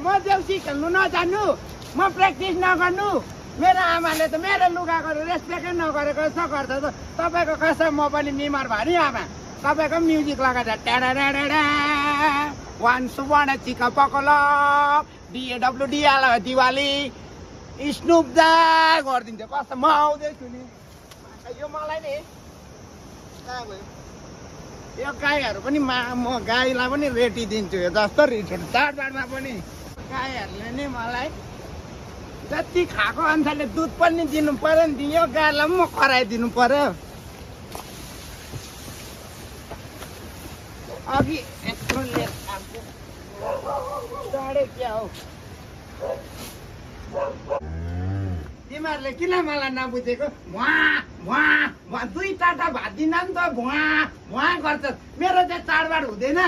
म देउसी खेल्नु नजान्नु म प्र्याक्टिस नगर्नु मेरो आमाले त मेरो लुगाको रेस्पेक्टै नगरेको जस्तो गर्छ त तपाईँको कसम म पनि बिमार भयो नि आमा तपाईँको म्युजिक लगाएर ट्याडा वान सुवर्ण चिका पकल DAWDL दिवाली स्नुप्दा गरिदिन्छ कस्तो म आउँदैछु नि यो मलाई नि कहाँ गयो यो गाईहरू पनि म गाईलाई पनि रेटी दिन्छु यो जस्तो रिस चाडबाडमा पनि गाईहरूले नि मलाई जति खाएको अनुसारले दुध पनि दिनु पर्यो नि यो गाईलाई पनि म कराइदिनु पर्यो अघि यत्रो लेट आएको चढे क्या हो तिमीहरूले किन मलाई नबुझेको दुई चारवटा भात दिन नि त भुवा गर्छ मेरो चाहिँ चाडबाड हुँदैन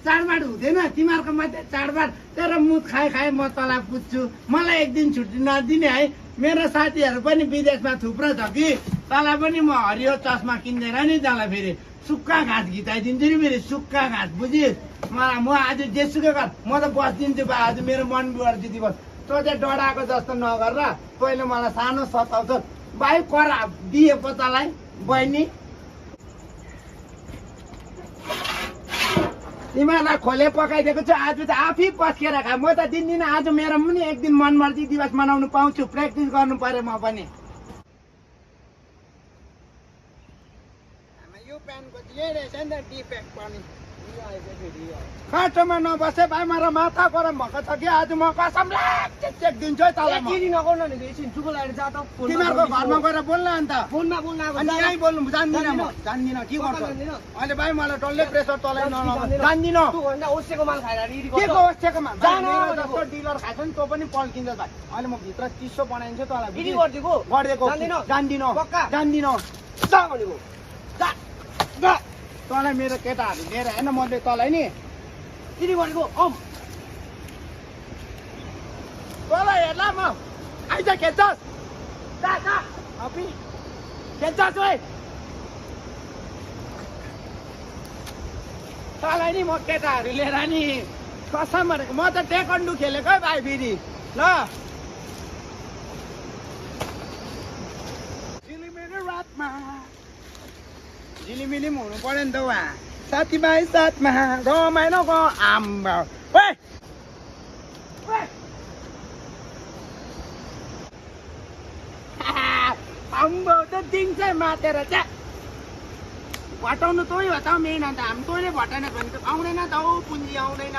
चाडबाड हुँदैन तिमीहरूको मात्रै चाडबाड तेरो मुख खाए म तँलाई पुज्छु मलाई एक दिन छुट्टी नदिने है मेरो साथीहरू पनि विदेशमा थुप्रो छ कि तँलाई पनि म हरियो चस्मा किन्दैन नि तँलाई फेरि सुक्खा घाँस घिचाइदिन्छु नि फेरि सुक्खा घाँस बुझिस् मलाई म आज जेसुकै गर म त बसिदिन्छु बा आज मेरो मन बिगारिदिँदै बस तँ चाहिँ डराएको जस्तो नगर र तैँले मलाई सानो सताउँछ भाइ करा दिए पो तँलाई बहिनी तिमीहरूलाई खोले पकाइदिएको छु आज त आफै पस्केर खा म त दिन्दिनँ आज मेरो पनि एक दिन मनमर्जी दिवस मनाउनु पाउँछु प्र्याक्टिस गर्नु पर्यो म पनि यो प्यान्टको यही रहेछ नि त डिफेक्ट पनि खाटोमा नबसे भाइ मेरो माथा गरम भएको छ कि आज म कसम लाग्छ चेक दिन्छु है तँलाई म तिमीहरूको घरमा गएर बोल्न अन्त अनि यहीँ बोल्नु जान्दिनँ म जान्दिनँ के गर्छ अहिले भाइ मलाई डल्लै प्रेसर तँलाई जान्दिनँ के को ओछ्याएको माल जस्तो डिलर खान्छ नि तँ पनि पल्किन्छ भाइ अहिले म भित्र चिसो बनाइदिन्छु तँलाई गरिदिएको जान्दिनँ तँलाई मेरो केटाहरू लिएर होइन मैले तँलाई नि किन गरेको तँलाई हेर्ला म आइज खेल्छस् खेल्छस् है तँलाई नि म केटाहरू लिएर नि कसम भनेको म त टेकन्डु खेलेको है भाइ फेरि ल रातमा झिलिमिली पनि हुनु पर्यो नि त उहाँ साथीभाइ साथमा रमाइलो आम्बा आम्बो त दिन्छ मातेर चाहिँ भटाउनु तै हो त मेन अन्त हामी तैँले भटाएन भने त आउँदैन त हौ पुन्जी आउँदैन